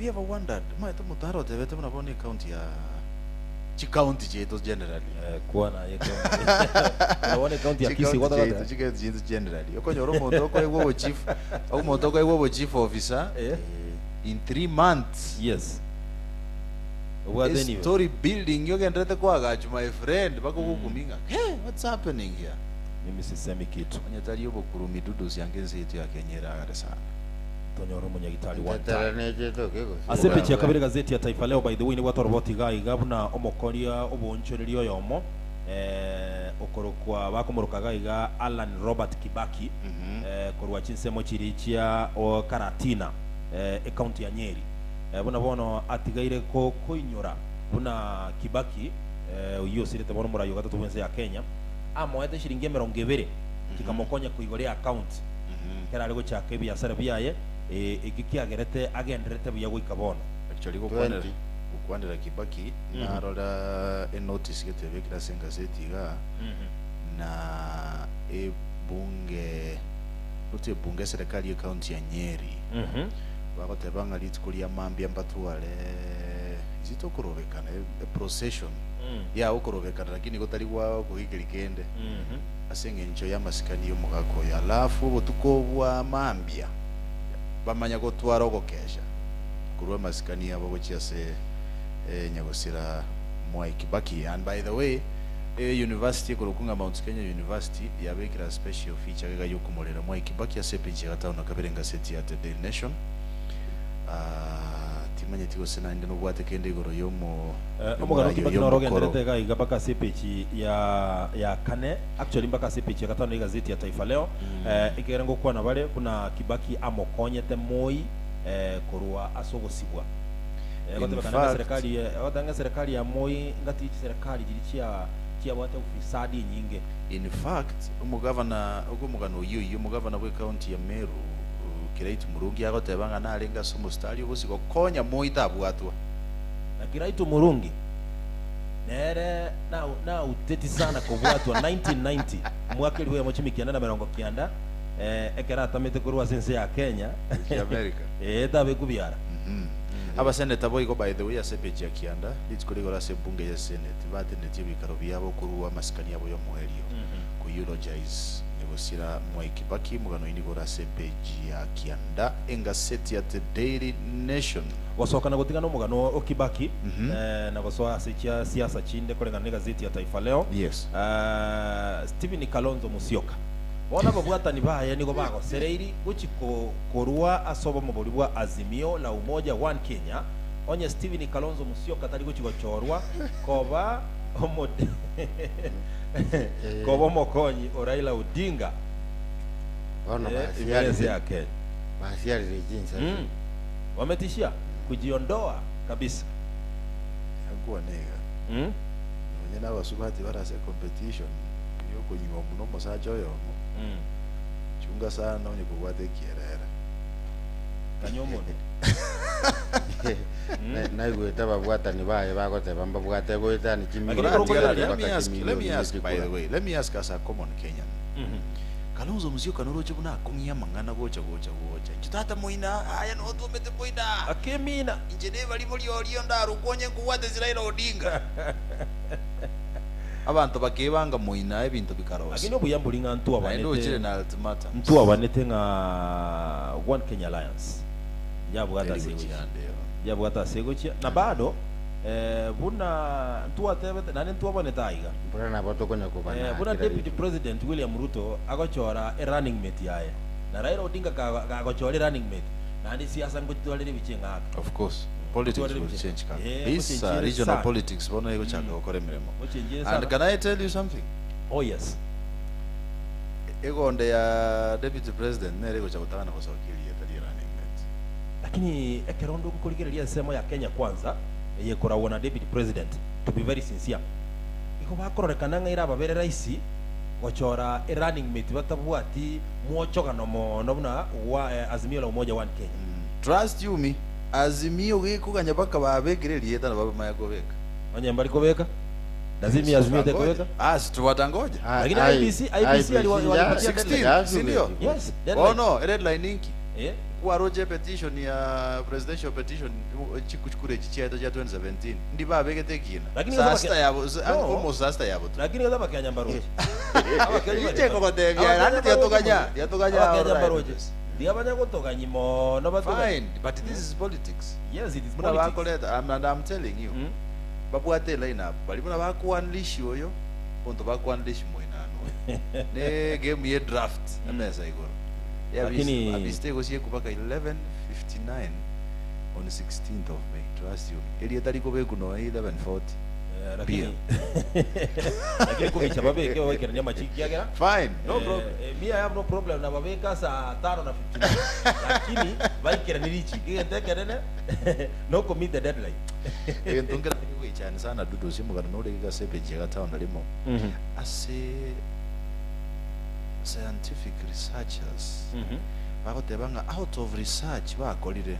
Have you ever wondered, omanyete omonto nare otebete buna bono ecounty ya chicounty chiaito generally. Eh, kwana aye county. Buna bono ecounty ya Kisii Chicounty gwatagete. chiaito, chicounty chiaito generally. Okonyora omonto okoegwa obochief, omonto okoegwa obochief officer Eh. in 3 months. Yes. Obwate enibo. Story building ogenderete koagachwa my friend bakogokumia ng'a hey, what's happening here? Mimi sisemi kitu. Onye tari obokurumi dudusi ange ense yaito ya Kenya eragare sana. Tonyore omonyagitari one Ntetera time. nechete oke gose. Ase epeji ya kabere gazeti ya Taifa Leo by the way nibwate oroboti iga iga buna omokoria oboonchoreria oyomo eh, okorokwa bakomoroka iga iga Allan Robert Kibaki eh, korwa chinsemo chiria chia o Karatina eh, ecounty ya Nyeri eh, buna bono atigaire ko koinyora buna Kibaki eh, oyio osirete bono omorai ogatato bwense ya Kenya amoete shiringi emerongo ebere chikamokonya koigora eaccount ekero are gochaka ebiasara biaye, ekio kiagerete agendererete buya goika bono. Actually gokwanera 20. gokwanera Kibaki narora enotice gete ebekire ase engazeti igaa na ebunge not ebunge eserekari ye county ya Nyeri bagoteba ng'a rituko ria mambia mbatware is it okorobekana e procession ya okorobekana lakini gotari gwa okogigeria kende Ase engencho y'amasikani y'omogaka oyo. Alafu obotuko bwa mambia bamanya gotwara ogokesha korwa amasikani abo gochia ase nyagosira Mwai Kibaki. And by the way, e university ekorokwa ng'a Mount Kenya University yabekire a special feature gega yokomorera Mwai Kibaki ase epeji ya gatano na kabere engaseti ya The Daily Nation. Ah, timanyeti gose naende nobwate kende igoro y'omo Eh, omogano y'omoraia Kibaki oyo noro omokoro. ogenderete iga iga mpaka ase epeji ya ya kane actually mpaka ase epeji ya gatano y'egazeti ya Taifa Leo eh, ekegera ngokwana bare buna Kibaki amokonyete Moi eh, korwa ase ogosibwa eh, In gotebekana ng'a fact, eserekari eh, goteba ng'a eserekari ya Moi ngati chiserekari chiria chia chiabwate ufisadi enyinge In fact, omogavana omogano oyio oyio omogavana bw'ecounty ya Meru Kiraitu Murungi agoteba ng'a narenge ase omostari obosio gokonya Moi tabwatwa. Na Kiraitu Murungi nere nauteti sana kobwatwa 1990 omwaka elifu eyemo chimi kianda na merongo kianda eh, ekero atamete korwa ase ense ya Kenya Gochia America. eh, tabekwa biara. Abaseneta boigo by the way ase epeji ya kianda rituko rigoro ase ebunge ye senate batenetie ebikaro biabo korwa amasikani abo yomoerio ko eulogize nyagosira Mwai Kibaki omogano oyio nigo ore ase epeji ya kianda engaseti ya The Daily Nation. Gosoka na gotigana omogano o Kibaki na gosoa ase chia siasa chinde koreng'ana negazeti ya Taifa Leo. Yes. Stephen Kalonzo Musyoka. Bono ababwatani baye nigo bagosereiri gochi korwa ase obomobori bwa Azimio la Umoja One Kenya onye Stephen Kalonzo Musyoka tari gochi gochorwa koba koba omokonyi o Raila Odinga Bono ime y'ense ya Kenya. basiarire chinsase. Wametishia kujiondoa kabisa. Yankwana iga. Nonye nabasubati bare ase competition yokonyuomwa na omosacha oyomo, chunga sana onye kobwate ekierere. Kanya omonwe. Naigwete ababwatani baye bagoteba mbabwate goetania Lakini chimilioni ekero Let mpaka me ask, let me chimilioni ask by the chikura. way, let me ask as a common Kenyan. Kalonzo Musyoka noroche buna akong'ia amang'ana gocha gocha gocha. Inche tata moina, aya notwomete moina. Akemina. Inche nebarimo riorio ndarokwe onye nkobwate Raila Odinga. Abanto bakebanga moina ebinto bikarosia. Lakini obuya mbori ng'a Naende ochire ntwabanete na ultimatums. ntwabanete ng'a One Kenya Alliance yabwate Teri ase gochia egochia ande igo. yabwate ase egochia na bado eh, buna ntwatebete naende ntwabanete aiga Buna nabo tokonya Eh, buna kobanakera Deputy rituko. President William Ruto agochora e running mate yaye na Raila Odinga kagochora e running mate naende siasa ngochitwarire ebiche eng'aka. Of course. Politics Gotwarire will ebiche. change Eh, kabisa. gochenchire Regional sana. politics bono egochaka gokora emeremo. Gochenchire And sana. can I tell you something? Oh yes. Egonde ya Deputy President nere egocha gotang'ana gosokia erieta rie running mate. Lakini ekero onde okorigereria ensemo ya Kenya Kwanza eye ekoragwa na Deputy President to be very sincere igo bakororekana ng'a ere ababere rahisi gochora e running mate batabwati mwochogano mono buna gwa Azimio la Umoja One Kenya. Trust you me, Azimio gekoganya baka babekire erieta nabo bamanya kobeka. Onye mbari kobeka, lazima Azimio Tutangoja. tekobeka. Ah, si tuwatangoja. Lakini IEBC IEBC walipatia 16, si ndio? Yes, deadline. Bono, deadline inki? Eh. Kwaroche petition ya presidential petition chikura echi chiaito chia 2017 ndi babegete ekina Lakini saa gose sita yabo No. almost saa sita yabo tu. Lakini gose abakenya mbaroche. Abakenya Inche nkogotebia naende tiga toganya tiga toganya Abakenya alright. mbaroche. Tiga banya gotoganyia mono batoganye. Fine, but this is politics. Yes, it is Buna politics. bakoreta and I'm telling you babwate line up bari buna baku unleash oyo onto baku unleash moinano oyo ne game ye draft emesa igoro ya Lakini- abiste gosie kubaka 11:59 on 16th of May trust you erieta rikobeku no 11:40 Eh, lakini lakini kogicha babeke babaikerania amachiki agera fine no Eh, problem eh, me I have no problem na babeka saa tano na 59 lakini baikerani richiki egento ekenene no commit the deadline egento nkera goichani sana dudu simugana nore gigasepeji gatown rimo ase scientific researchers bagoteba ng'a out of research bakorire.